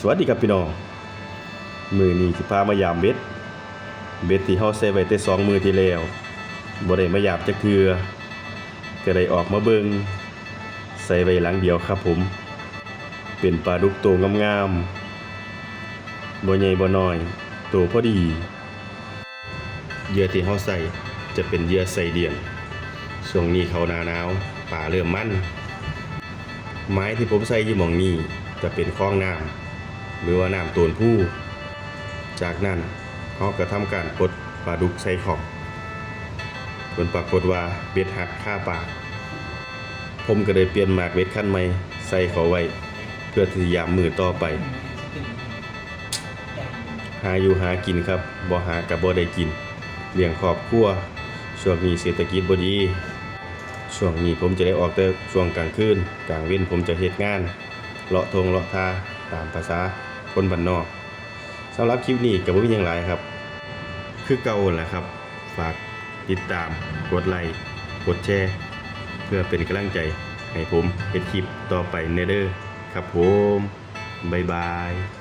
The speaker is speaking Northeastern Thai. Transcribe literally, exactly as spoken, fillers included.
สวัสดีครับพี่น้อง มื้อนี้สิพามายามเบ็ด เบ็ดที่เฮาใส่ไว้แต่สองมื้อที่แล้ว บ่ได้มายามจักเทื่อ ก็ได้ออกมาเบิ่ง ใส่ไว้หลังเดียวครับผม เป็นปลาดุกโตงามๆ บ่ใหญ่บ่น้อย โตพอดี เหยื่อที่เฮาใส่จะเป็นเหยื่อไส้เดือน ช่วงนี้เข้าหน้าหนาว ปลาเริ่มมัน หมายที่ผมใส่อยู่หม่องนี้จะเป็นคลองน้ำ หรือว่าน้ำโตนภู จากนั้นเฮาก็ทำการปลดปลาดุกใส่ข้อง ผลปรากฏว่าเบ็ดหักคาปาก ผมก็เลยเปลี่ยนหมากเบ็ดคันใหม่ใส่เข้าไว้ เพื่อที่ยามมื้อต่อไป หาอยู่หากินครับ บ่หาก็บ่ได้กิน เลี้ยงครอบครัว ช่วงนี้เศรษฐกิจบ่ดี ช่วงนี้ผมจะได้ออกแต่ช่วงกลางคืน กลางเว็นผมจะเฮ็ดงาน เลาะท่งเลาะทา ตามภาษาคนบ้านนอก สำหรับคลิปนี้ก็บ่มีหยังหลายครับ คือเก่าแหละครับ ฝากติดตาม กดไลค์ กดแชร์ เพื่อเป็นกำลังใจให้ผมเฮ็ดคลิปต่อไปแน่เด้อครับผม บ๊ายบาย